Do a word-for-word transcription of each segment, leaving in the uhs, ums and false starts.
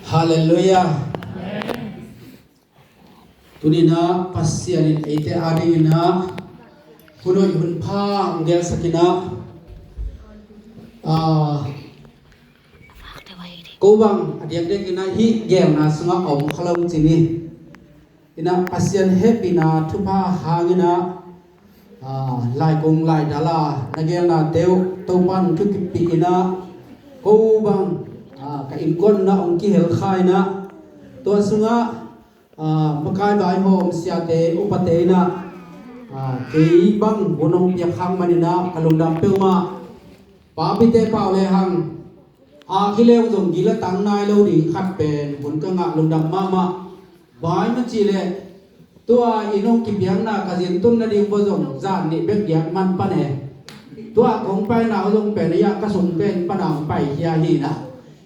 Halleluiah. Tuni-in ah Pasian in eite adingin ah hun hoih hun pha hong gelsak in ah, ah, ko bang a diakdiakin ah hih gelna sungah a om kha lo ci ni. In ah Pasian hehpihna thupha hangin ah, ah, laikung laidal a na gelnate uh Topa in hong thukippih in ah, ko bang, ah, ka innkuan in ah hong kihel kha in ah, tua sungah, ah, makai vaihawm siate upate in ah, ah, kei bang hun hong piak hang manin ah ka lungdam peuhmah. Papite pau lehang a kileu zong gil a tang nai lo ding khat pen hun ka ngah lungdam mahmah. Bai ma cih leh tua inn hong kipiakna ka zin tun nading vua zong zan nih bek giat man pan e. Tua kong paina uh zong pen a iah ka sung pen pana hong pai hi a hi na.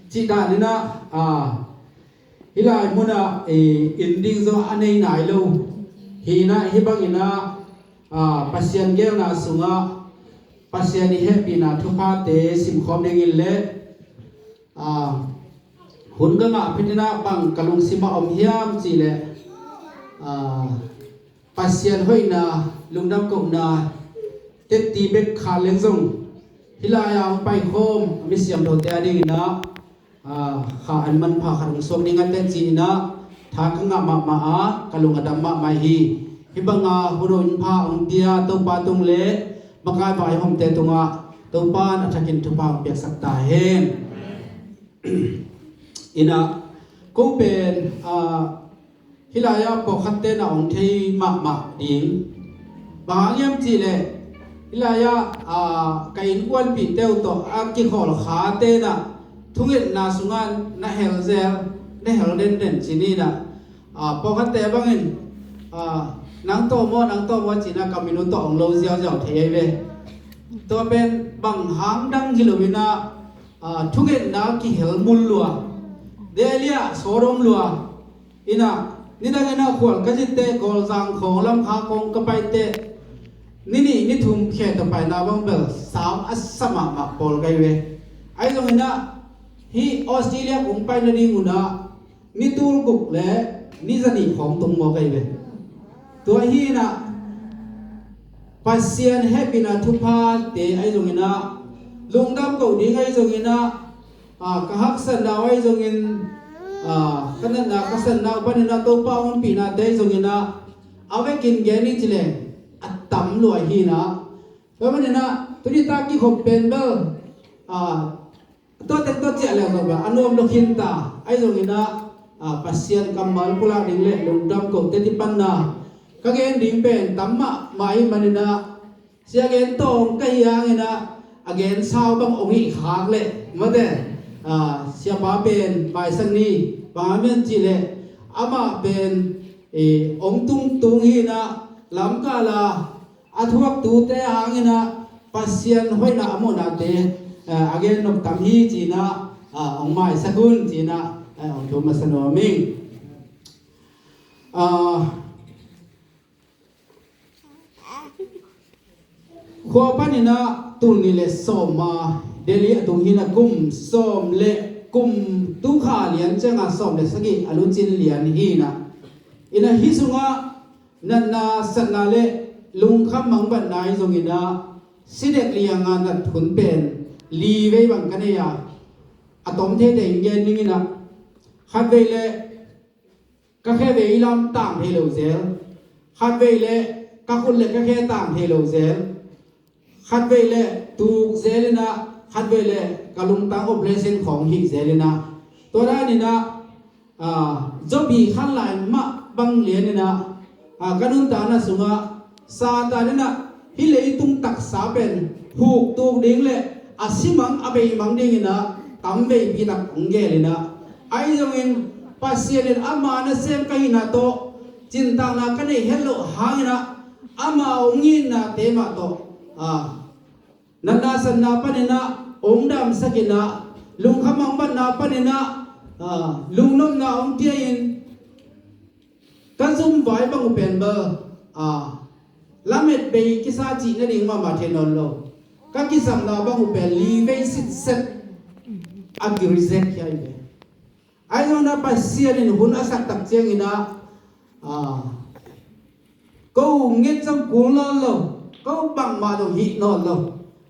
Cih danin ah, ah, hih lai munah, eh, inn ding zong a nei nai lo hi na, hih bangin ah, ah, Pasian gelna sungah Pasian i hehpihna thuphate simkhawm dingin le, ah, hun ka ngah phetin ah bang ka lungsimah om hiam cih leh, ah, Pasian hoihna, lungdam kohna tetti bek kha leng zong hih lai-ah hong paikhawm a mi siangthote adingin ah, ah, kha an manpha khat hong suak ding a teh ci-in ah tha ka ngah mahmah a, ka lung a dam mahmah hi. Hih banga hun hoih hun pha hong pia Topa tung le makai vaihawmte tungah Topa in a thakin thupha hong piaksak ta hen. In ah ko pen, ah, hih lai-ah pawlkhatte na hong thei mahmah ding. Bang hang hiam cih leh hih lai-ah, ah, ka innkuanpihte uh tawh a kikhawl khate na thungetna sungah na hel zel, na hel denden ci ni na. Ah, pawlkhatte bangin, ah, nang tawh maw, nang tawh maw ci na ka min uh tawh hong lo ziauziau thei ahi ve. Tua pen bang hang dang hi lo in ah, ah, thungetna kihel mul lua. Delhi ah sawt om lua. In ah, nidangin ah khual ka zitteh, Kawlzang khawng, Lamka khawng ka paihteh, ni nih ni thum khe tawh paina bang bel sau a sa mahmah pawl ka hi ve. Ahi zongin ah, hih Australia kong pai nading un ah, ni tul guk le ni zanih khawng tung mawk ka hi ve. Tua hi in ah, Pasian hehpihna thuphate ahi zongin ah, lungdam koh ding ahi zongin ah, ah, ka haksatna uh ahi zongin, ah, ka natna ka satna uh panin ah Topa hong pihnate ahi zongin ah, a vekin gen i ci leng a tam lua hi in ah. Tua manin ah tuni tak kikhop pen bel, ah, tua teng tua ciah leng zong bel a nuam lo khin ta. Ahi zongin ah, ah, Pasian kammal pulak ding le lungdam koh teti panna ka gen ding pen tam mahmah hi manin ah, Sia Gen Tawng ka hi hangin ah, a gen sau bang hong hih khak leh mate, ah, siapa pen maisak ni. Bang hang hiam cih leh amah pen, eh, hong tungtung hi in ah, lamkal a a thuaktute hangin ah Pasian hoihna a muhnate, eh, a gen nop tam hi ci in ah, ah, hong maisak un ci in ah, eh, hong thum masa nuam ing. Ah, Khua panin ah tul nih le sawm a Delhi a tung hi in ah, kum sawm le kum tu kha lian ciang a sawm le sagih a lucin lian hi in ah. In ah hih sungah natna satna le lungkham mangbatna ahi zongin ah, si dek liang a nat hun pen li vei bang ka nei a, a tom theithei in gen ning in ah, khatvei le ka khe vei lam tang thei lo zel. Khatvei le ka khut le ka khe tang thei lo zel. Khatvei le tuk zel in ah, khatvei le ka lungtang operation khawng hih zel in ah. Tua dan in ah, ah, Job khan lai mah bang lian in ah, ah, ka nuntakna sungah Satan in ah hih leitung taksa pen huk tuk ding le a si mang a bei mang dingin ah tamveipi tak hong gel in ah, ahi zongin Pasian in ama nasem ka hihna tawh cintakna ka neih het loh hangin ah ama hong itnate mah tawh, ah, natna satna panin ah hong damsak in ah, lungkham mangbatna panin ah, ah, lungnopna hong pia in, ka zum vai bang uh pen bel, ah, lamet bei kisa cih nading mahmah thei nawn lo. ka kisapna bang uh pen li vei sitset a ki-reject hi a hi ve. Ahi zongin ah Pasian in hun a sak tak ciangin ah, ah, ko nget zong kul nawn lo, ko bangmah zong hih nawn lo.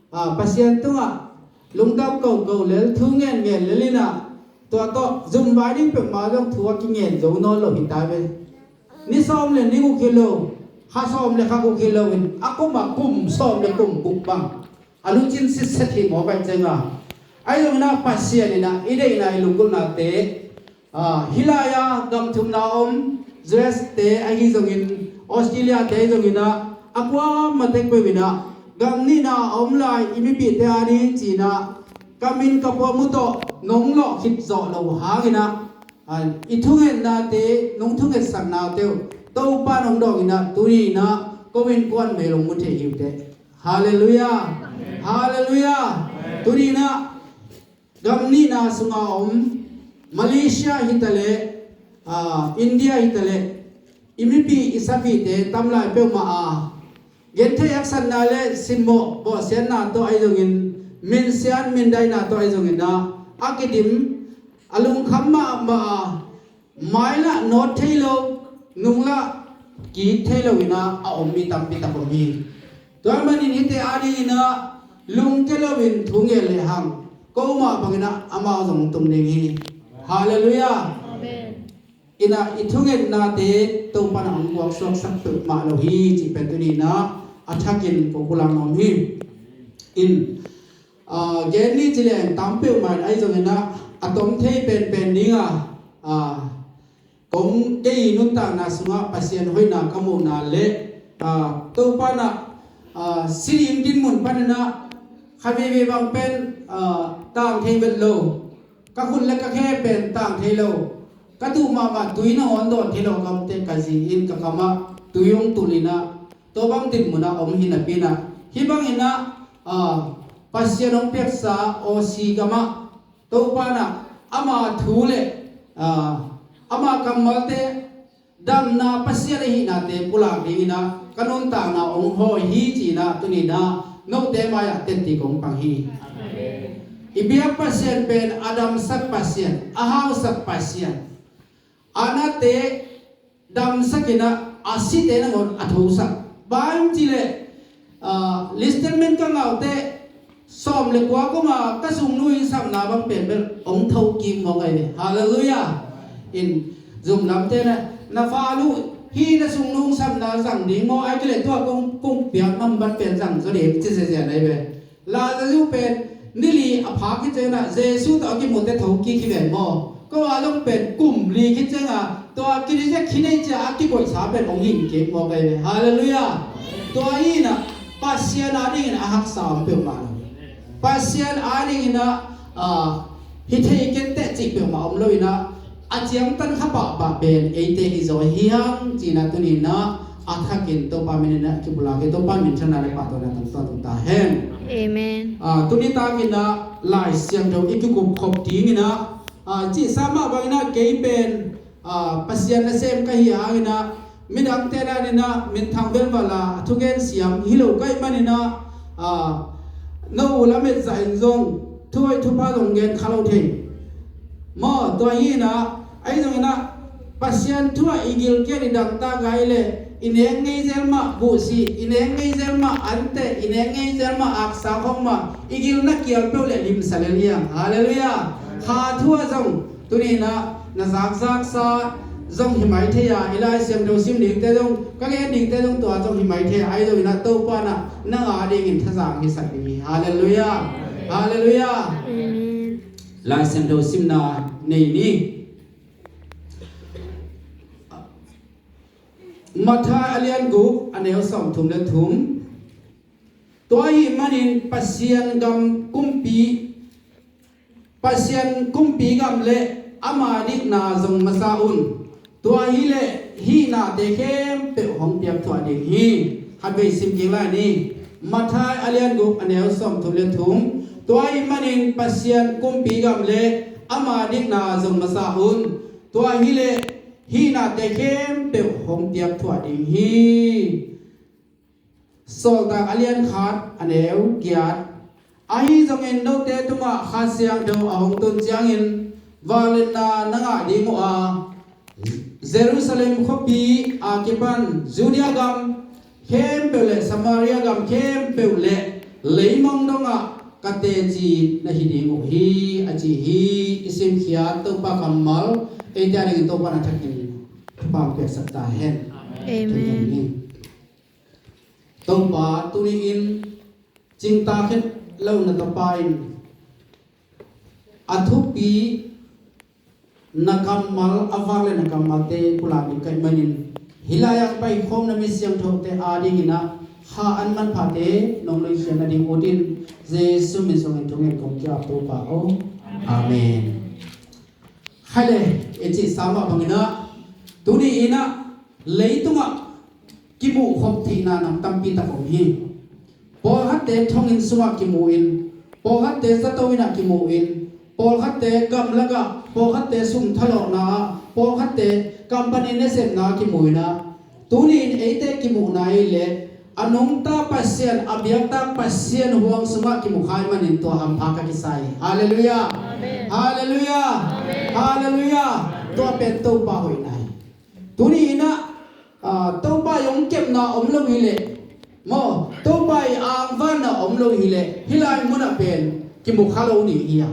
Ah, Pasian tungah lungdam koko lel, thu ngen ngen lel in ah, tua tawh zumvai ding peuhmah zong thu a kingen zo nawn lo hi ta ve. Ni sawm le ni guk hi lo, kha sawm le kha guk hi lo in, a kum a kum sawm le kum guk bang a lucin sitset hi mawk ahih ciangin ah, ahi zongin ah Pasian in ah i deihna i lunggulhnate, ah, hih lai-a gam thumna om U S te ahi zongin, Australia te ahi zongin ah, a kuamah tek peuh in ah gam nihna a om lai i mipihte a ding ci-in ah ka min ka pua mu tawh nong lawh khit zawh loh hangin ah, ah, i thungennate, nong thungetsaknate uh Topa nong dawngin ah, tuni in ah ko innkuan mel hong mu thei hi uh teh. Halleluiah. Halleluiah. Tuni in ah gam nihna sunga om Malaysia hi ta leh, ah, India hi ta leh, i mipi i sapite tam lai peuhmah a, gentheih haksatna le simmawh bawhsiatna tawh ahi zongin, minsiat mindaina tawh ahi zongin ah, a kidim, a lungkham mahmah a, mai lah nawt thei lo, nung lah kik thei lo in ah a om mi tampi tak om hi. Tua ahih manin hihte a dingin ah lungkia loin thu ngen lehang, ko mah bangin ah amau zong tung ding hi. Halleluiah. Amen. In ah i thungennate Topa in ah hong guaksuaksak peuhmah lo hi cih pen tuni in ah a thakin kong pulak nuam hi. In, ah, gen ni ci leng tam peuhmah in ahi zongin ah, a tom thei penpen ding a, ah, kong, kei nuntakna sungah Pasian hoihna ka muhna le, ah, Topa in ah, ah, si ding dinmun panin ah kha veivei bang pen, ah, tang thei vet lo. Ka khut le ka khe pen tang thei lo. Ka duh mahmah tui nangawn dawn thei lo, ka om teh ka zi in ka kamah tui hong tulh in ah, tua bang dinmun ah om hi napi in ah, hih bangin ah, ah, Pasian hong piaksa Aussie gamah Topa in ah ama thu le, ah, ama kammalte, damna Pasian ahihnate pulak dingin ah ka nuntakna hong hawi hi ci-in ah tuni in ah note mai-ah teci kong pang hi. I biak Pasian pen a damsak Pasian, a hausak Pasian. A nate damsak in ah, a site nangawn a thosak. Bang ci leh, ah, list statement ka ngah uh teh, sawm le kua koma ka sungnu in sapna bang pen bel hong thokik mawk ahi ve. Halleluiah. In, zumlamte na, na fa lu, hih na sungnu sapna zang ding maw, ahih kei leh tua kong, kong piak nambat pen zang zaw ding ci ziahziah na hi ve. Lazarus pen ni li a phak khit ciangin ah Jesu tawh a kimu teh thokik hi ven maw. Ko a zong pen kum li khit ciangin ah tua ki-reject khin ei ci-a a kikoihsa pen hong hing kik mawk ahi ve. Halleluiah. Tua hi in ah Pasian a dingin a haksa om peuhmah lo. Pasian a dingin ah, ah, hi thei kei teh cih peuhmah om lo in ah, a ciangtan kha pahpah pen eite hi zaw hi hang ci-in ah tuni in ah a thakin Topa min in ah kipulak hi. Topa min thang le pahtawina tangtawng tung ta hen. Amen. Ah, tuni takin ah Lai Siangtho i kikup khop dingin ah, ah, cihsa mah bangin ah kei pen, ah, Pasian nasem ka hi hangin ah, midangte na dingin ah minthang velval a thugen siam hi lo ka hih manin ah, ah, no u lamet zah in zong thu hoih thupha zong gen kha lo thei. Maw, tua hi in ah, ahi zongin ah Pasian thu ah i gilkial i dangtak a hi leh, i nek ngei zel mah buhsih, i nek ngei zel mah anteh, i nek ngei zel mah aksa khong mah, i gil na kial peuh leh limsa lel hi hang. Halleluiah. Kha thu ah zong tuni in ah na zakzaksa zong hi mai thei a, i Lai Siangtho sim dingte zong, ka gen dingte zong tua zong hi mai thei a, ahi zongin ah Topa in ah nang a dingin thazang hisak ding hi. Halleluiah. Halleluiah. Amen. Lai Siangtho simna nei ni. Matthai a lian guk a neu sawmthum le thum. Tua ahih manin Pasian gam kumpi, Pasian kumpi gam le ama dikna zong masa un. Tua hi leh hih nate khempeuh hong piak thuah ding hi. Khatvei sim kik lai ni. Matthai a lian guk a neu sawmthum le thum. Tua ahih manin Pasian kumpi gam le ama dikna zong masa un. Tua hi leh hih nate khempeuh hong piak thuah ding hi. Sawltak a lian khat a neu giat Ahi zongin note tungah Kha Siangtho a hong tun ciangin vangliatna na ngah ding uh a, Jerusalem khuapi a kipan Judea gam khempeuh le Samaria gam khempeuh le leimong dongah ka teci na hi ding uh hi, a ci hi. I simkhiat Topa kammal eite a dingin Topa na thakin thupha piaksak ta hen. Amen. Topa tuni-in cingtak het lo na tapa in a thupi na kammal, a vang le na kammalte pulak ding ka hih manin, hih lai-ah paikhawm na mi siangthote adingin ah kha an manphate nong lungkhiat nading utin Jesu min suangin thungen kong ki-ap Topa aw. Amen. Khai le, i cih sa mah bangin ah tuni-in ah leitungah kimuh khop theihna nam tampi tak om hi. Pawlkhatte thonginn sungah kimu-in, pawlkhatte zato innah kimu-in, pawlkhatte gamlakah, pawlkhatte sum thalawhna ah, pawlkhatte company nasepna ah kimu-in ah, tuni-in eite kimuhna ei leh a nungta Pasian, a biaktak Pasian huang sungah kimu kha ahih manin tua hampha ka kisa hi. Halleluiah. Amen. Halleluiah. Amen. Halleluiah. Tua pen Topa hoihna hi. Tuni-in ah, ah, Topa i hong kepna om lo hileh, maw, Topa i angvanna om lo hileh, hih lai munah pen kimu kha lo ding hi a.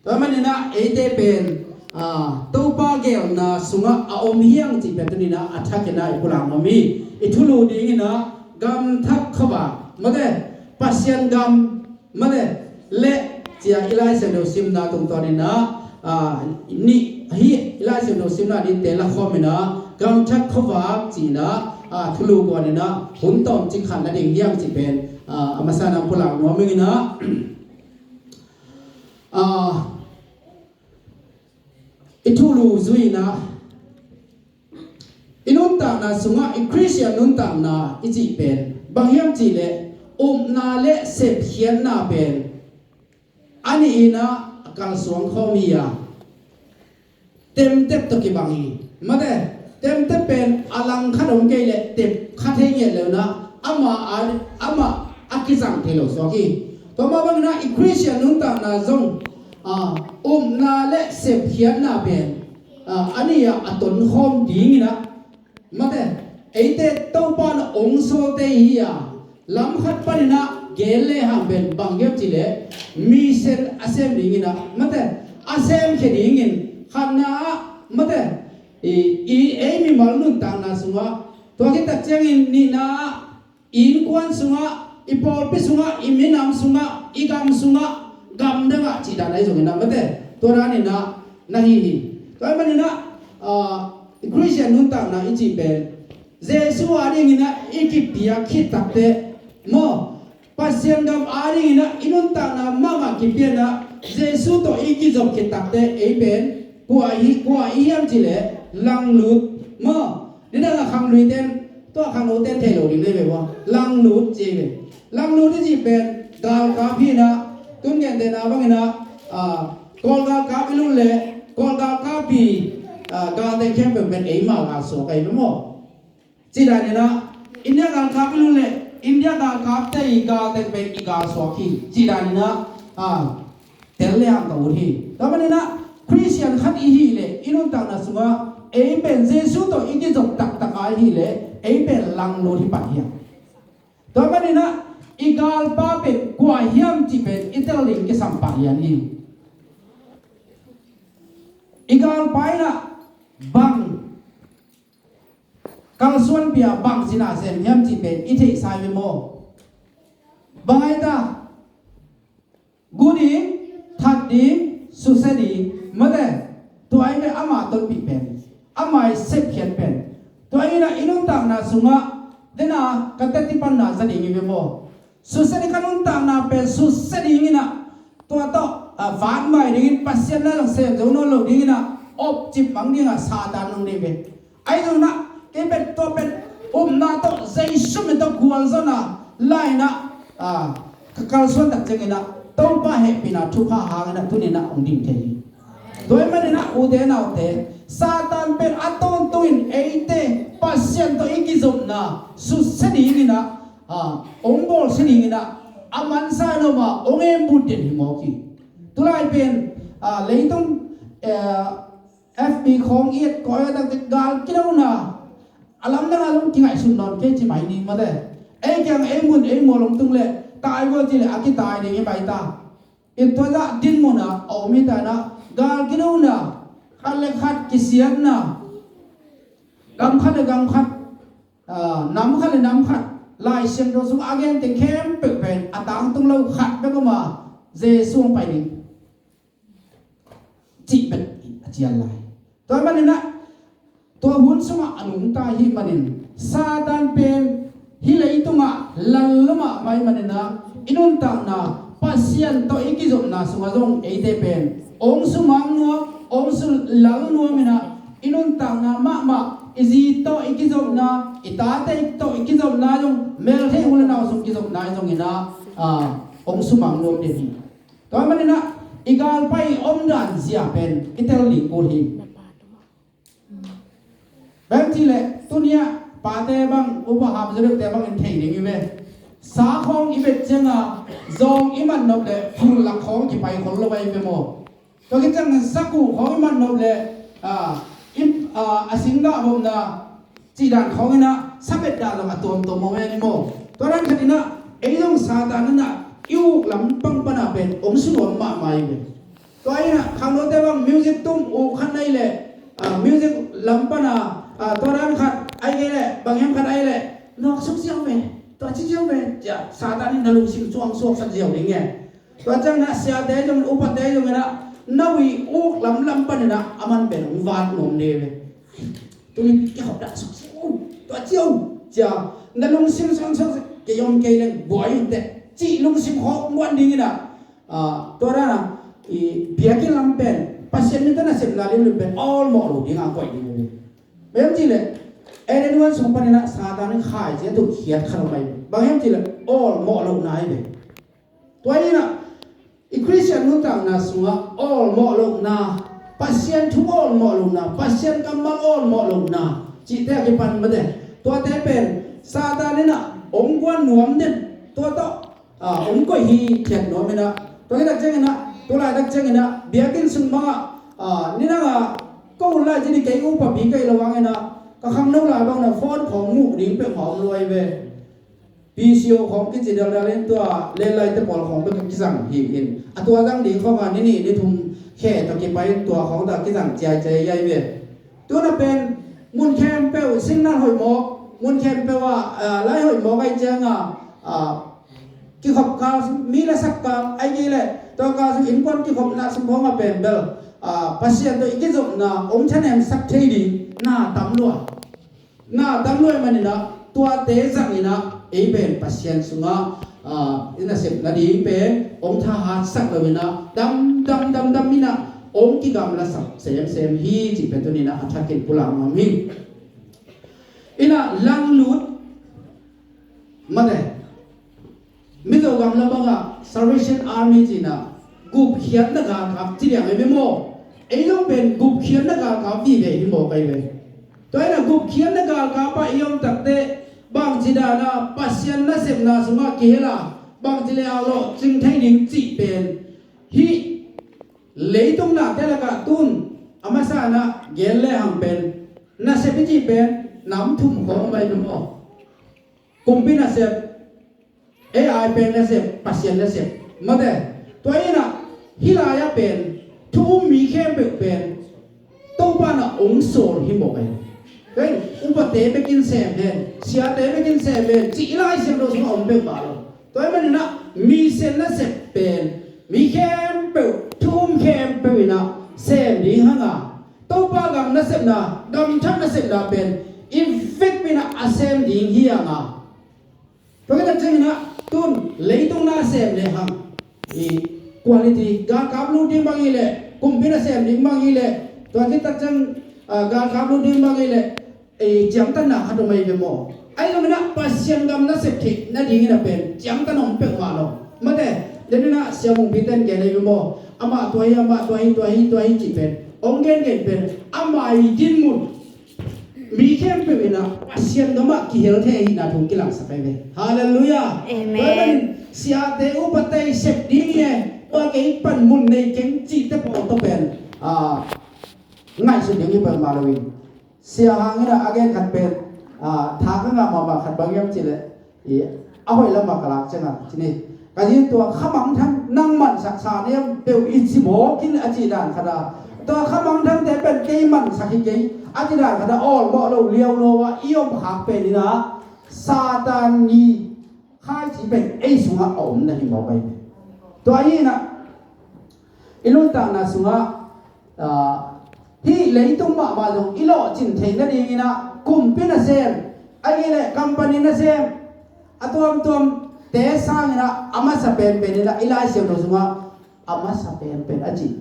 Tua manin ah eite pen, ah, Topa geelna sungah a om hiang cih pen tuni-in ah a thakin ah i pulak nuam hi. I thulu dingin ah gam thak khuavak, mate, Pasian gam, mate, le, ci-a i Lai Siangtho simna tungtawnin ah, ah, nih hi, i Lai Siangtho simna nihte lakhawmin ah gam thak khuavak ci-in ah, ah, thulu guanin ah hun tawmcik khat la ding hiang cih pen, ah, a masa-in ah pulak nuam ing in ah, ah, i thulu zui-in ah i nuntakna sungah, i Khristian nuntakna i cih pen bang hiam cihleh, upna le sepkhiatna pen a nih in ah a kalsuan khawm hi a, temtep tawh kibang hi. Mate, temtep pen a lang khat om kei leh tep kha thei ngiat lo-in ah, amah a, amah a kizang thei lo suak hi. Tua mah bangin ah i Khristian nuntakna zong, ah, upna le sepkhiatna pen, ah, a nih ah a tonkhawm dingin ah, mate, eite Topa in hong sawlte hi a, lam khat panin ah gen lehang pen bang hiam cihleh, mission a sem dingin ah, mate, a semkhia dingin, khatna ah, mate, i, i, ei mimal nuntakna sungah, tua khit tak ciangin nihna ah, i innkuan sungah, i pawlpi sungah, i minam sungah, i gam sungah, gamdang ah cih dan ahi zongin ah, mate, tua danin ah na hi hi. Tua ahih manin ah, ah, i Khristian nuntakna i cih pen Jesu adingin ah i kipiak khit takteh, maw, Pasian gam adingin ah i nuntakna mahmah kipia-in ah Jesu tawh i kizop khit takteh ei pen kua i hi, kua i hiam cihleh langlut, maw, nidang a khangluite in, tua khangnote in thei lo ding nei ve ua. Langlut ci ei ve. Langlut i cih pen galkap hi-in ah, tun gentehna bangin ah, ah, Kawl galkap i lut leh Kawl galkap i, ah, galteng khempeuh pen eima galsuak ahi ve maw. Cih danin ah, India galkap i lut leh India galkapte i galteng pen i galsuak hi. Cih danin ah, ah, tel lehang ka ut hi. Tua manin ah Khristian khat i hih leh i nuntakna sungah ei pen Jesu tawh i kizop taktak a i hih leh ei pen langlut hi pah hi a. Tua manin ah i galpa pen kua hiam cih pen i tel ding kisam pah hi a ni. I galpa in ah bang kalsuanpih a, bang cih na sem hiam cih pen i theihsa hi ve maw. Bang ahi ta, gu ding, that ding, susia ding, mate, tua ahi ve ama tonpih pen, ama i sepkhiat pen. Tua hi-in ah i nuntakna sungah, dena ka teti panna za ding hi ve maw. Susia ding, ka nuntakna pen susia dingin ah, tua tawh, ah, vanmai dingin, Pasian na zong sem zo nawn lo dingin ah, opcip mang dingah Satan nung ding ve. Ahi zongin ah kei pen tua pen upna tawh, Jesu min tawh gualzawhna la-in ah, ah, ka kalsuan tak ciangin ah Topa hehpihna thupha hangin ah tuni-in ah hong ding thei hi. Tua ahih manin ah ute naute, Satan pen a tawntung in eite Pasian tawh i kizopna susia dingin ah, ah, hong bawlsia dingin ah, a mansa in om a, hong embut den hi mawk hi. Tulai pen, ah, leitung, eh, F B khawng i et kawikawi takte gal kidona a lamdang a zong kingaihsun nawn kei ci mai ni mate. Ei kiang ei mun ei mual hong tung leh tai vua ci leh a kitai ding hi mai ta. I tua zah din mun ah a om hi ta in ah, gal kidona, khat le khat kisiatna, gam khat le gam khat, ah, nam khat le nam khat, Lai Siangtho sung a gen teng khempeuh pen a tangtung lo khat bek om a, Jesu hong pai ding cih bek a cian lai. Tua manin ah, tua hun sungah a nungta ahih manin Satan pen hih leitungah lal lua mahmah ahih manin ah, i nuntakna, Pasian tawh i kizopna sungah zong eite pen hong sumang nuam, hong sulal nuam in ah, i nuntakna mahmah, i zi tawh i kizopna, i tate tawh i kizopna zong, melthei u le nau sung kizopna zong in ah, ah, hong sumang nuam den hi. Tua manin ah, i galpai omdan zia pen i tel ding kul hi. Bang ci leh, tuni-ah pate bang, upa hap zaw deuhte bang in thei ding hi ve. Sa khawng i bet ciang a, zawng i mat nop leh phul lak khawng kipai khol lo ahi ve maw. Tua khit ciang sakuh khawng i mat nop leh, ah, i, ah, a singgah bawmna cih dan khawng in ah, sa bet dan zong a tuamtuam om ahi maw. Tua dan khat in ah, ei zong Satan in ah i uk lampang pan a pen hong su nuam mahmah hi ve. Tua in ah khangnote bang music tum uk khat na hih leh, ah, music lam pan a, ah, tua dan khat ahih kei leh, bang hiam khat ahih leh, nawk suk ziau ve, tua ci ziau ve, ci-a Satan in na lungsim suang suaksak ziau ding e. Tua ciang in ah siate zong, upate zong in ah, na ui uk lamlam pan in ah, aman pen hong vat nuam ding hi ve. Tuni kikhop dah suk ziau, tua ziau, ci-a na lungsim suang suaksak, kei om kei leng buai in teh, cih lungsim khawng guan ding in ah, ah, tua dan a, i biakinn lam pen, Pasian min tawh nasepna limlim pen awlmawh lo ding a koih ding hi ve. Bang hiam ci leh, Eden huan sung pan in ah Satan in khaici a tutkhiat khat om ahi ve. Bang hiam ci leh, awlmawh lohna hi ve. Tua in ah, i Khristian nuntakna sungah awlmawh lohna, Pasian thu awlmawh lohna, Pasian kammal awlmawh lohna cihte a kipan mate. Tuate pen Satan in ah hong guan nuam den, tua tawh, ah, hong koih hithiat nuam in ah. Tua khit tak ciang in ah, tu laitak ciang in ah, biakinn sung bangah, ah, ni dang a, ko hun lai ci ni, kei upapi ka hih loh hang in ah, ka khangno lai bang in ah phone khawng muh ding peuhmah om lua hi ve. P C O khawng kici daldal in, tua lelai te pawl khawng bek kizang hi in. A tua zang ding khawng a ni nih ni thum khe tawh kipai in tua khawng tawh kizang ciaicia hi ve. Tu-in a pen mun khempeuh signal hoih mawk, mun khempeuh ah, ah, lai hoih mawk ahih ciang a, ah, kikhop kal, mi lasak kal, ahih kei leh tua kal sung innkuan kikhopna sung khawng a pen bel, ah, Pasian tawh i kizopna hong thanemsak thei ding na tam lua. Na tam lua ahih manin ah, tuate zang in ah, ei pen Pasian sungah, ah, i nasep nading pen hong thahatsak lo in ah, dam, dam, dam, dam in ah, hong kigamlasak semsem hi cih pen tuni-in ah a thakin pulak nuam hi. In ah langlut mate. Mizo gam lam bangah Salvation Army ci-in ah gupkhiatna galkap ci liang ahi ve maw. Ei zong pen gupkhiatna galkap vive hi mawk ahi ve. Tua in ah gupkhiatna galkap ah i om takteh bangci dan a Pasian nasepna sungah kihel a, bangci leh a lawhcing thei ding cih pen hih leitung nate lakah tu-in a masa-in ah gen lehang pen nasep i cih pen nam thum khawng om ahi ve maw. Kumpi nasep, A I pen nasep, Pasian nasep mate. Tua in ah hih lai-ah pen thu um mi khempeuh pen Topa in ah hong sawl hi mawk ahi. Tua in upate bekin sem hen, siate bekin sem hen cih i Lai Siangtho sungah om peuhmah lo. Tua ahih manin ah mi sem nasep pen mi khempeuh, thu um khempeuh in ah sem ding hang a, Topa gam nasepna, gam thak nasepna pen i vekpi-in ah a sem ding hi hang a. Tua khit tak ciangin ah tu-in leitung na sem lehang, i quality, galkap lut ding bang hi leh, kumpi na sem ding bang hi leh, tua khit tak ciang, ah, galkap lut ding bang hi leh, i ciangtanna khat om ahi ve maw. Ahi zongin ah Pasian gam nasep theih nadingin a pen ciangtan om peuhmah lo. Mate, den in ah Sia Mung Pi ten gen ahi ve maw. Amah tua hi, amah tua hi, tua hi, tua hi cih pen hong gengen pen ama i dinmun mi khempeuh in ah Pasian gamah kihel thei ahihna thu kilangsak ahi ve. Halleluiah. Amen. Tua ahih manin siate upate i sep ding e, tua kei pan mun nei keng cihte pawl tawh pen, ah, ngaihsut ding hi peuhmah lo in. Sia hangin a gen khat pen, ah, tha ka ngah mahmah khat bang hiam cih leh, i, a hoih lamah ka lak ciangin ci ni. Ka zi in tua khamangthang nang mansak sa niam peuh i ci mawk in a cih dan khat a. Tua khamangthangte pen kei mansak hi kei a cih dan khat a awlmawh lo liau lo a i om khak pen in a Satan ni khaici pen ei sungah a om na hi mawk ahi. Tua hi in a i nuntakna sungah, ah, hih leitung mahmah zong i lawhcin theih nadingin a kumpi nasem, a hi leh company nasem, a tuamtuamte sangin a a masa penpen in a i Lai Siangtho sungah a masa penpen a ci.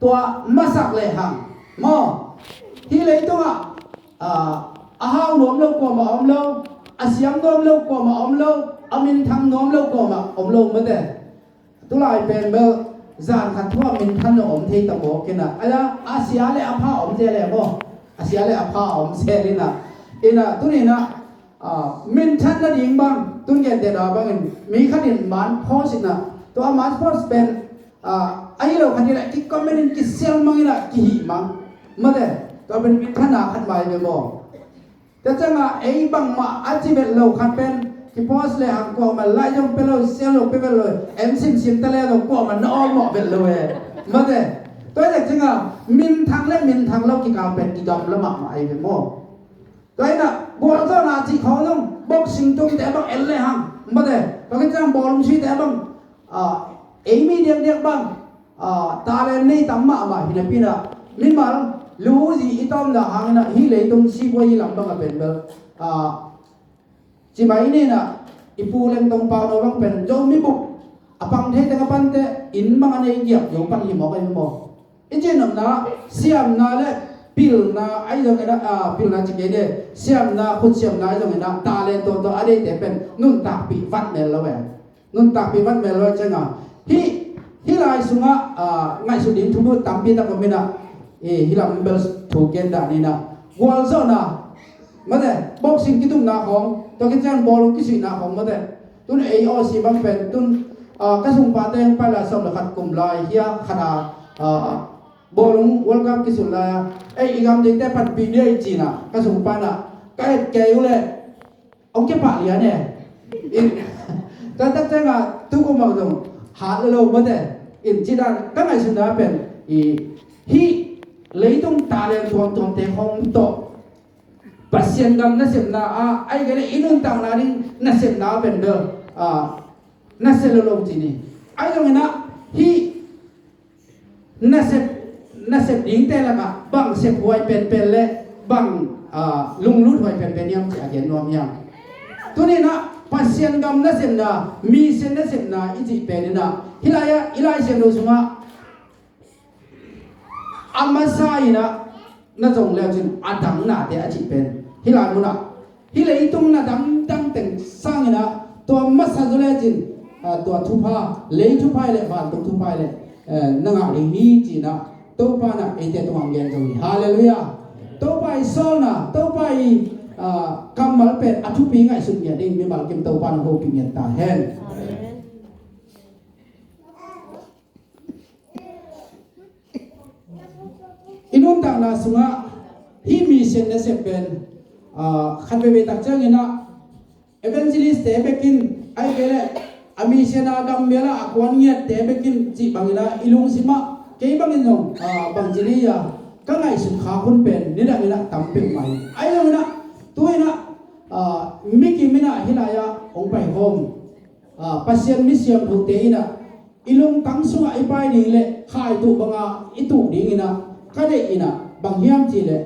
Tua masak lehang maw, hih leitungah, ah, a hau nuam lo kuamah om lo, a siam nuam lo kuamah om lo, a minthang nuam lo kuamah om lo mate. Tulai pen bel zan khat thu a minthan lo om thei ta mawk in a, a, a sia le a pha om zel e maw? A sia le a pha om zel in a, in a, tuni in a, ah, minthan nading bang tun gente da bangin mi khat in man post in a, tua man post pen, ah, a hi lo khat in a ki comment in kisial mang in a kihih mang mate. Tua pen minthan a khat mai ve maw? Tua ciangin ei bangmah a ci vet lo khat pen kipost lehang kuamah like zong pia lo, share zong pia vet lo, en simsim ta le zong kuamah na awlmawh vet lo e. Mate. Tua hi leh ciangin minthang le minthang lo kikal pen kigamla mahmah ahi ve maw? Tua hi in a gualzawhna cih khawng zong boxing tumte bang en lehang mate. Tua khit ciang bawlung suite bang, ah, ei mi diakdiak bang, ah, talent nei tam mahmah hi napi in a, mimal lu zi i tawmna hangin a hih leitung sipuai i lam bang a pen bel, ah, ci mai ni in a, i Pu Leng Tong Pau no bang pen Zomi buk a pang thei teng a pante inn bang a nei giak zo pan hi mawk ahi maw? I cih nopna siamna le pilna ahi zongin a, ah, pilna ci kei ni, siamna, khut siamna ahi zongin a talent tuamtuam a deite pen nuntakpih vat mel lo e. Nuntakpih vat mel lo ciangin hih, hih lai sungah, ah, ngaihsut ding thulu tampi tak om in a, eh, hih lam bel thu gen dah ni in a, gualzawhna mate, boxing kitumna khawng, tua khit ciang bawlung kisuihna khawng mate. Tun ei awsi bang pen tun, ah, ka sungpate hong pai lai sawm le khat kum lai hi a, khat a, ah, bawlung World Cup kisuih lai a, ei i gam dingte panpih ni ei ci in a, ka sungpa in a, ka et kei uh leh hong kipah lian e. In, tua tak ciangin tu kum bang zong hat lo lo mate. In ci dan ka ngaihsutna pen i hih leitung talent tuamtuamte khawng tawh Pasian gam nasepna a, ahih kei leh i nuntakna ding nasepna pen bel, ah, nasia lo lo ci ni. Ahi zongin a hih nasep, nasep dingte lakah bang sephuai penpen le bang, ah, lunglut huai penpen hiam cih a gen nuam hiam? Tuni in a Pasian gam nasepna, mission nasepna i cih pen in a, hih lai-ah, i Lai Siangtho sungah a masa in a na zong lecin a dang nate a cih pen hih lai munah hih leitung na dangdang teng sangin a tua masa zaw lecin, ah, tua thupha, lei thupha i le vantung thupha i le, eh, na ngah ding hi ci in a Topa in a eite tungah hong gen zo hi. Halleluiah. Topa i sawlna, Topa i, ah, kammal pen a thupi ngaihsut ngiat ding mimal kim Topa in hong hopih ngiat ta hen. Amen. I nuntakna sungah hih mission nasep pen, ah, khat veivei tak ciangin a evangelist te bekin, ahih kei leh a mission a gam mial ah a kuan ngiatte bekin cih bangin a i lungsim ah kei bangin zong, ah, bangci ni a ka ngaihsut khak hun pen nidangin a tam peuhmah hi. Ahi zongin a tu in a, ah, mi kim in a hih lai-ah hong pai khawm, ah, Pasian mi siangthote in a i lungtang sungah i pai ding le khaituh banga i tuh dingin a ka deih in a bang hiam cih leh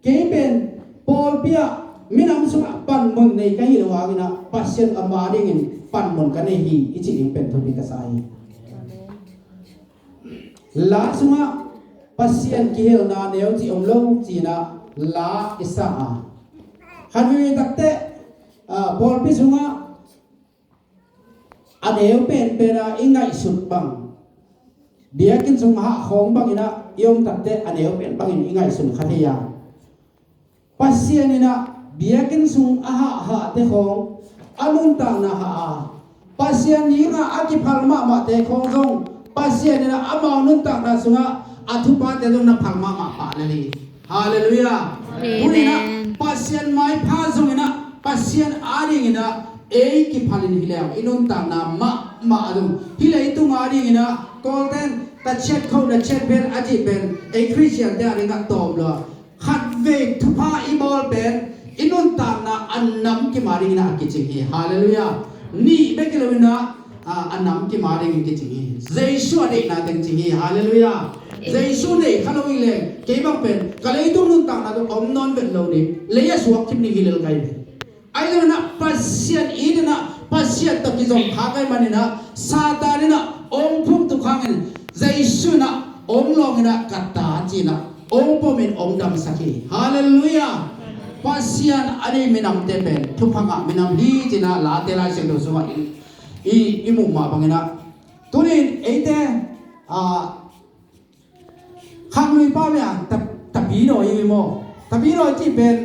kei pen pawlpi ah minam sungah panmun nei ka hih loh hangin a Pasian a ma dingin panmun ka nei hi i cih ding pen thupi ka sa hi. La sungah Pasian kihelna neu cih om lo ci in a la i sa a, khat veivei takteh, ah, pawlpi sungah a neu penpen a i ngaihsut bang, biakinn sung a hah khawng bangin a i om takteh a neu pen bangin i ngaihsun kha thei a. Pasian in a biakinn sung a hah hahte khawng a nuntakna hah a, Pasian ii-a a kiphal mahmahte khawng zong Pasian in ah amau nuntakna sungah a thuphate zong na phal mahmah pah lel hi. Halleluiah. Tuni in ah Pasian maipha zong in ah Pasian ading in ah ei kiphal in hi leng i nuntakna mahmah a zong hi leitung ading in ah Kawlten ta chiat khauh na chiat pen a cih pen ei Khristiante ading ah tawm lo a khatvei thupha i bawl pen i nuntakna a nam kim ading in ah a kicing hi. Halleluiah. Nih bek hi lo in ah a nam kim ading in kicing hi. Jesu a deihna teng cing hi. Halleluiah. Jesu nei kha lo hi leng kei bang pen ka leitung nuntakna tawh om nawn vet lo ding. Lei a suak kim ding hi lel kai ve. Ahi zongin ah Pasian it in ah Pasian tawh kizom kha kai manin ah Satan in ah ong phuk tuk hangin Jesu in ah ong lawng in ah ka ta ci in ah ong pom in ong damsak hi. Halleluiah. Pasian a deih minamte pen thupha ngah minam hi ci in ah Late Lai Siangtho sungah i, i muh mah bangin ah tuni in eite a Khanglui pau le a ta, tapidawi i maw? Tapidawi cih pen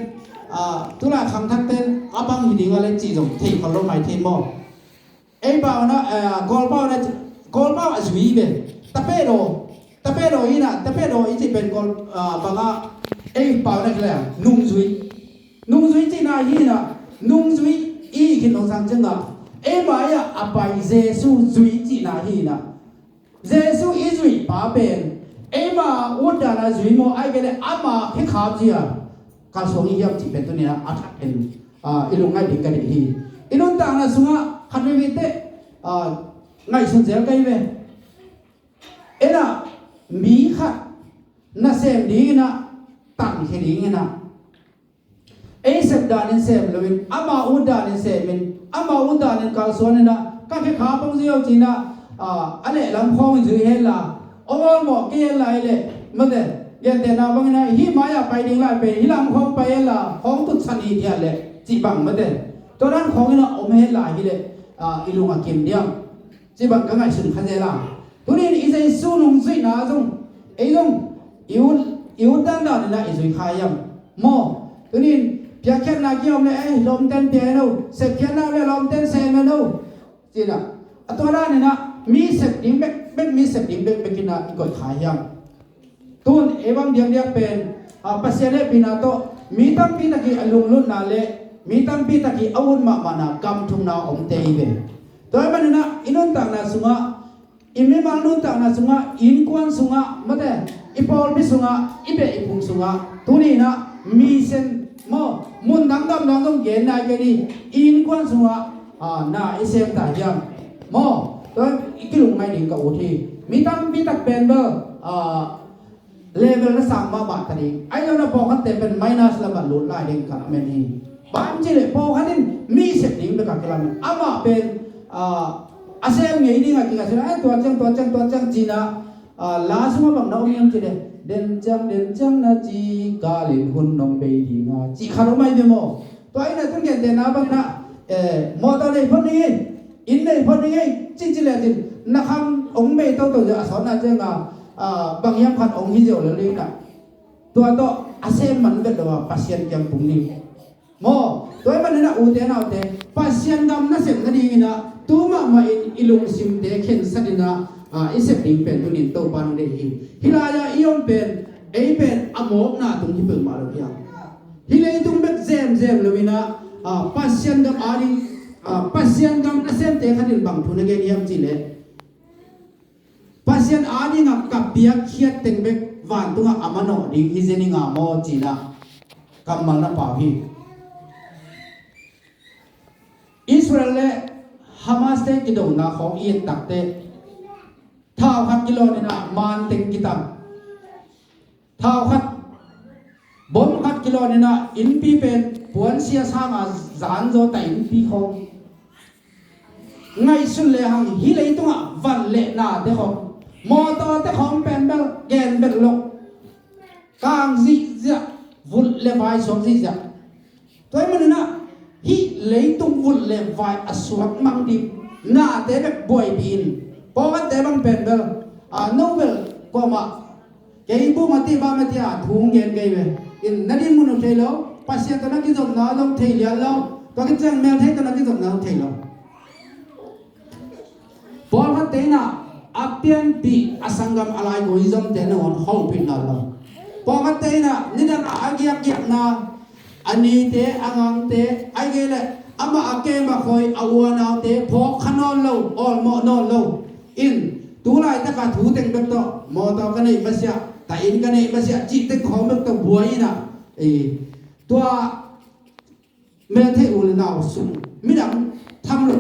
a tulai khangthakten a bang hi ding a le cih zong thei khol lo mai thei maw? Ei pau na a Kawl pau na Kawl pau a zui ve. Tapehdaw tapehdaw hi na tapehdaw i cih pen Kawl a bang a ei pau na le a nungzui. Nungzui cihna hi na nungzui i khin lo sang ciang a ei mai a a pai Jesu zui cihna hi na. Jesu i zuih pa pen eima utdan a zui maw ai kei le ama khekhap zia kalsuang i hiam cih pen tuni in a a thak in a i lungngaih ding ka deih hi. I nuntakna sungah khat veve teh a ngaihsun zel ka hi ve. Ena mi khat nasem ding in a tankhia ding in a ei sep danin sem loin ama ut danin semin ama ut danin kalsuan in a ka khe kha pong zio cin a a lehlam khawng in zui hen la awal mawh kei hen la i leh mate gentehna bangin a hih mai-ah pai ding lai pen hih lam khawng pai hen la khawng tutsan hi thiat leh cih bang mate tua dan khawng in a om hen la hi leh i lung a kim diam cih bang ka ngaihsun kha zel a. Tuni in i Jesu nungzuihna zong ei zong i ut i ut dandan in a i zui kha hiam maw? Tuni in piakkhiatna kiom le ei lawmten pia hen o sepkhiatna le lawmten sem hen o cin a a tua dan in a mi sep ding bekbek mi sep ding bekbek in a i koih kha hiam? Tun ei bang diakdiak pen a Pasian hehpihna tawh mi tampi tak i a lunglutna le mi tampi tak i a ut mahmahna gam thumna omte i ve. Tua ahih manin a i nuntakna sungah i mimal nuntakna sungah i innkuan sungah mate i pawlpi sungah i beh i phung sungah tuni in a mi sen maw mun dang gam dang zong gen nai kei ni i innkuan sungah na i sem ta hiam maw? Tua i kilung ngai ding ka ut hi. Mi tampi tak pen bel level na sang mahmah ta ding ahi zongin a pawlkhatte pen minus lamah lut lai ding ka lamen hi. Bang ci le pawlkhat in mi sep ding bek a kilamen amah pen a sem ngei ding a kinga sin a tua ciang tua ciang tua ciang cin a la sungah bang na om hiam ci le den ciang den ciang na ci galin hun nong bei ding a ci khat om ai ve maw? Tua in a tun gentehna bangin a mawtaw nei phot ning ei inn nei phot ning ei cih ci le cin na khang ong bei toto zia a sawtna cianga bang hiam khat ong hi zia uh le lina tua tawh a sem man vet lo a Pasian kiang pung ning maw? Tua i manin a ute naute Pasian gam nasem nadingin a tu mahmah in i lungsimte khensat in a i sep ding pen tunin Topa nong deih hi. Hih lai-a i om pen ei pen a mawkna tung hi peuhmah lo hiam? Hih leitung bek zemzem loin ah Pasian gam ading Pasian gam nasemte khat in bang thu na gen hiam cih leh Pasian adingah ka piakkhiat teng bek vantungah a manawh ding hi zen i nga maw cih dah kammal na pau hi. Israel le Hamas te kidona khawng i et takteh thau khat kilawnin ah man teng kitam. Thau khat bom khat kilawnin ah innpi pen puansia sanga zan zaw ta innpi khawng ngaihsun lehang hih leitungah van le nate khawng mawtawte khawng pen bel gen bel lo kang zihziah vulh le vai suak zihziah. Tua ahih manin ah hih leitung vulh le vai a suak mang ding nate bek buaipih in pawlkhatte bang pen bel a no bel kuamah kei bu mati ba mati a thu gen kei ve in na din mun uh thei lo Pasian tawh na kizopna zong thei lian lo tua kiciang mel thei tawh na kizopna zong thei lo. Pawlkhatte in ah a pianpih a sanggam a laikung hi zomte nangawn hopih nawn lo. Pawlkhatte in ah nidang a a giakgiakna, a nite, a ngangte, ahih kei leh amah a kem a khoi, a u a naute phawk kha nawn lo, awlmawh nawn lo. In, tu laitaka thu teng bek tawh, mawtaw ka neih masiah, ta inn ka neih masiah cih teng khawng bek tawh buai in ah, eh, tua meltheih u le nau sung, midang tham lo,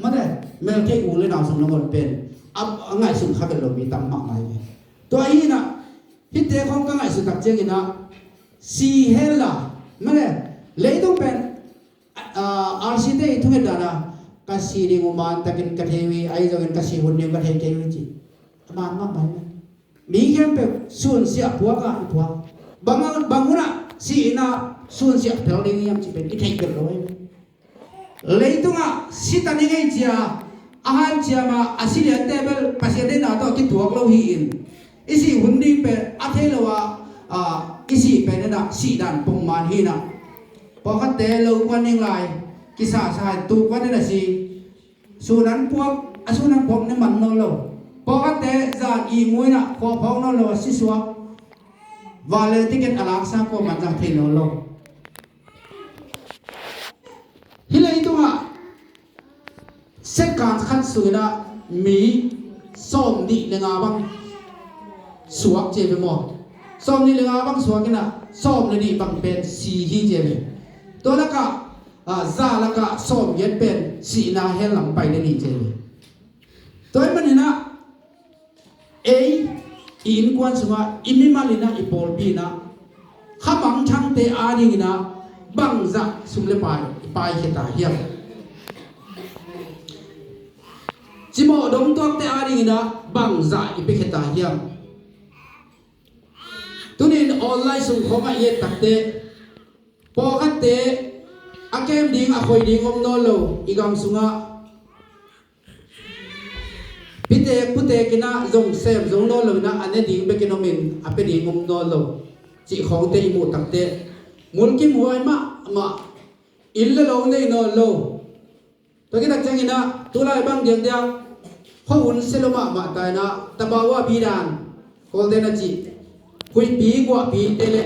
mate, meltheih u le nau sung nangawn pen a, a ngaihsun kha vet lo mi tam mahmah hi. Tua hi in ah, hihte khawng ka ngaihsut tak ciangin ah, si hen la, mate, leitung pen, ah, R C te i thunget dan a, ka si ding uh man takin ka thei uh hi, ahi zongin ka si hun ding uh ka thei kei uh hi ci. A man mahmah hi. Mi khempeuh sunsiah puak ah i puak. Bang, bang hun ah sihna sunsiah phel ding hiam cih pen i theih vet lo hi. Leitungah si ta ning ei cia, a hanciam a, a si liante bel Pasian deihna tawh kituak lo hi-in, i sih hun ding pen a thei lo a, a, i sih pen in ah sih dan pongman hi in ah. Pawlkhatte lo kuan ning lai, kisasa in tu kuan in a si. Sun an puak, a sun an puak ni man nawn lo. Pawlkhatte zan ihmu in ah khua phawk nawn lo, a si suak. Vanleng ticket a laksa kuaman zang thei nawn lo. Hih leitungah second khat sungin ah mi sawmnih le nga bang suak ci ve maw. Sawmnih le nga bang suak in ah sawm le nih bang pen si hi ci ve. Tua lakah, ah, za lakah sawmgiat pen sihna hell lam pai den hi ci ve. Tua ahih manin ah ei i innkuan sungah i mimal in ah, i pawlpi in ah, kha mangthangte adingin ah bangzah sum le pai i paikhia ta hiam? Cimawh dongtuakte adingin ah bangzah i piakhia ta hiam? Tuni-in online sung khawngah i et takteh, pawlkhatte a kem ding, a khoi ding om nawn lo, i gam sungah pitek putek in ah zong sem zo nawn lo in ah, a ne ding bekin om in a pia ding om nawn lo cih khawngte i muh takteh, mulkimhuai mahmah, inn le lo nei nawn lo. Tua khit tak ciangin ah tulai bang diakdiak khuahun sia lua mahmah ta in ah, tabawa bidan, Kawlte na cih huihpi guahpite le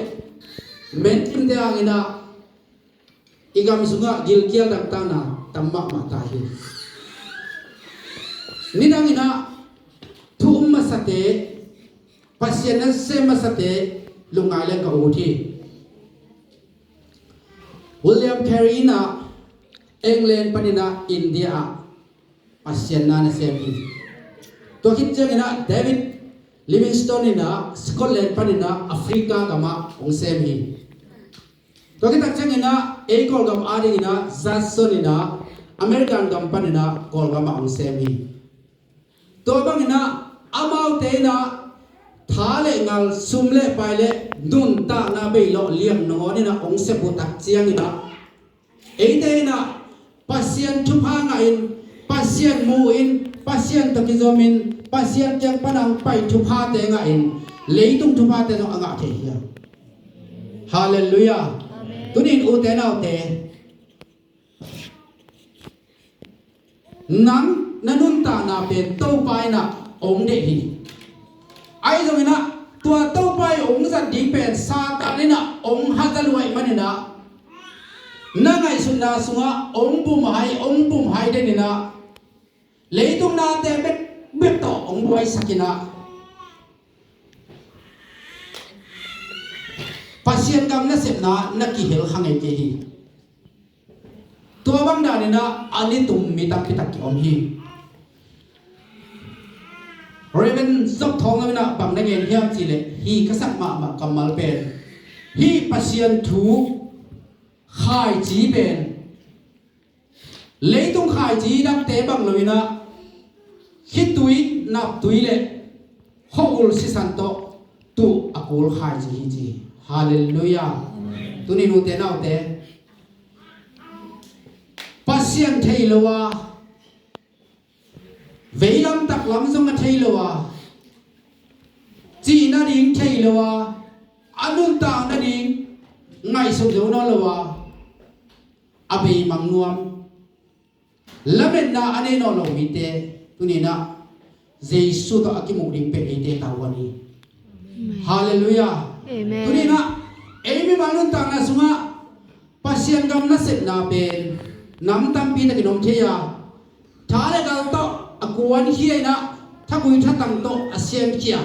mentimte hangin ah i gam sungah gilkial dangtakna tam mahmah ta hi. Nidangin ah thu um masate, Pasian na sem masate lungngai leng ka ut hi. William Carey in ah England panin ah India ah Pasian na na sem hi. Tua khit ciangin ah David Livingstone in ah Scotland panin ah Africa gamah hong sem hi. Tua khit tak ciangin ah ei Kawlgam adingin ah Judson in ah American gam panin ah Kawlgam ah hong sem hi. Tua bangin ah amaute in ah tha le ngal, sum le pai le nuntakna beilawh liang nangawn in ah hong sep uh tak ciangin ah, eite in ah Pasian thupha ngahin, Pasian muhin, Pasian tawh kizomin, Pasian kiang pan a hong pai thuphate ngahin, leitung thuphate zong a ngah thei hi. Halleluiah. Amen. Tuni-in ute naute, nang na nuntakna pen Topa in ah hong deih hi. Ahi zongin ah tua Topa in hong zat ding pen Satan in ah hong haza luai manin ah, na ngaihsutna sungah hong bumhai, hong bumhai den in ah, leitung nate bekbek tawh hong buaisak in ah, Pasian gam nasepna na kihel kha ngei kei hi. Tua bang danin ah a nitum mi tampi tak ki-om hi. Reverend Job Thawng Lam in ah bang na gen hiam cih leh, hih ka sak mahmah kammal pen, hih Pasian thu khaici pen, leitung khaici dangte bang lo in ah, khitui, naptui le khuahul sisan tawh tuh a kul khaici hi ci. Halleluiah. Tuni-in ute naute, Pasian thei lo a, veilam taklam zong a thei lo a, cih nading thei lo a, a nuntak nading ngaihsut zo nawn lo a, a beimang nuam, lametna a nei nawn lo mite, Tuninah Jesu tawh a kimuk ding pen eite tavuan hi. Halleluiah. Tuninah ei mimal nuntakna sungah Pasian gam nasepna pen nam tampi takin om thei a, tha le gal tawh a kuankhia inah, thagui thatang tawh a siamkhia,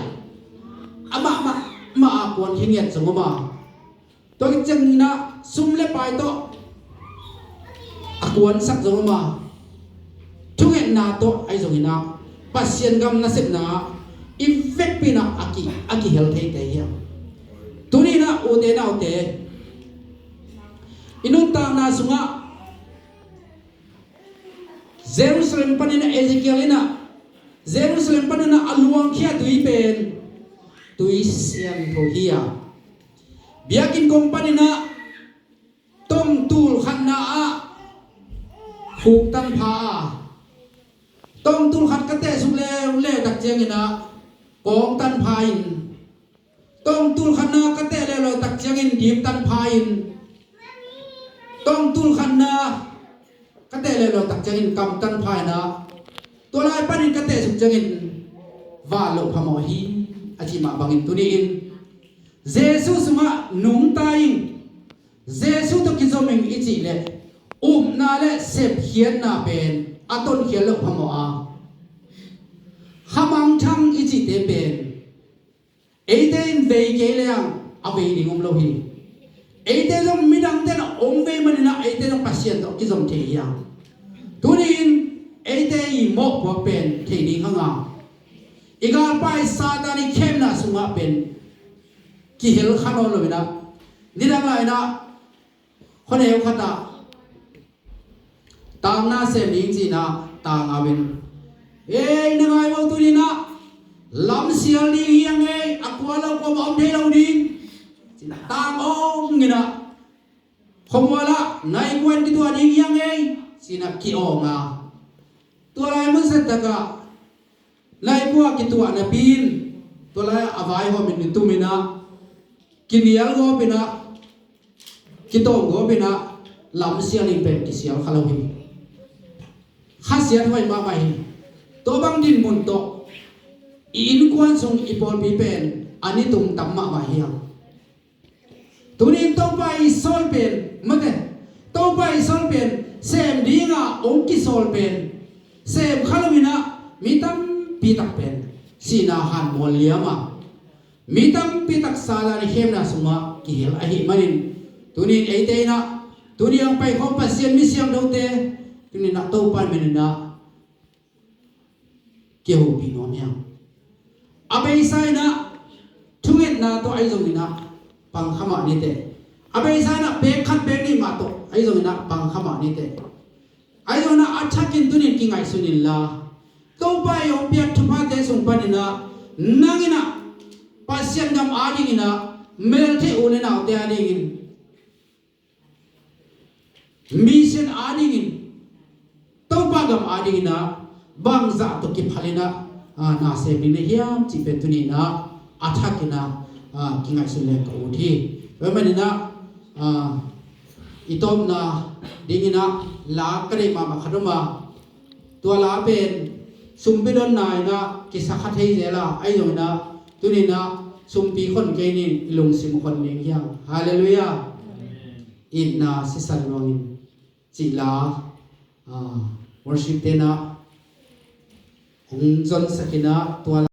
amah mahmah a kuankhia ngiat zong om a, tua cianginah sum le pai tawh a kuansak zong om a, thungetna tawh ahi zonginah Pasian gam nasepna i vekpi inah a ki, a kihel theite hiam? Tuninah ute naute, i nuntakna sungah Jerusalem paninah Ezekiel inah Jerusalem paninah a luangkhia tui pen tui siangtho hi a, biakinn kong paninah tongtul khatna ah khuk tanpha a, tongtul khat ka teh suk leuleu tak cianginah kawng tanpha in, tongtul khatna ka teh leuleu tak ciangin dip tanpha in, tongtul khatna ka teh leuleu tak ciangin kam tanpha inah, tua lai panin ka teh suk ciangin van loh phamawh hi, a cih mah bangin tuni-in Jesu sungah nungta ing, Jesu tawh kizom ing i cih leh upna le sepkhiatna pen a tonkhial loh phamawh a, khamangthang i cihte pen eite in vei kei leng a vei ding om lo hi. Eite zong midangte in a hong vei maninah eite zong Pasian tawh kizom thei hi a, tuni-in eite i mawhpuak pen thei ding hang a, i galpa i Satan i khemna sungah pen kihel kha nawn lo inah, nidang lai inah khuaneu khatah tangna sem ding ci-inah tangau in, "Ei, na ngai vo, tuninah lamsial ding hi hang ei, a kua lo kuamah om thei lo ding," ci-inah tang ong inah, khuamualah naikua in kituah ding hi hang ei, ci-inah ki-awng a, tua lai mun set takah naikua kituah napi in, tua lai a vaihawm in i tum inah, kinial gawp inah, kitawng gawp inah, lamsial in pen kisial kha lo hi. Khasiat hoih mahmah hi. Tua bang dinmun tawh i innkuan sung i pawlpi pen a ni tung tam mahmah hi hang. Tunin Topa i sawl pen, mate, Topa i sawl pen sem dinga hong kisawl pen sem kha lo inah, mi tampi tak pen sihna hanmual liam a, mi tampi tak Satan i khemna sungah kihel ahih manin, tunin eite inah, tuni hong paikhawm Pasian mi siangthote, tuninah Topa min inah kihopih nuam hi hang. A beisa inah thungetna tawh ahi zonginah pang kha mah ni teh. A beisa inah pek khat pek nih mah tawh ahi zonginah pang kha mah ni teh. Ahi zonginah a thakin tunin kingaihsun inla, Topa i hong piak thuphate sung paninah nang inah Pasian gam adinginah, melte u le naute adingin, mission adingin, Topa gam adinginah bangzah tawh kiphal inah, ah, na sem ding na hiam cih pen tuninah a thakinah, ah, kingaihsun leng ka ut hi. Tua ahih maninah, ah, i tawpna dinginah la ka deih mahmah khat om a, tua la pen sumpi donna inah kisa kha thei zel a, ahi zonginah tuninah sumpi khon kei ning, i lungsim khon ding hi hang. Halleluiah. Itna sisan luangin cih la, ah, worship tenah hong zonsak inah tua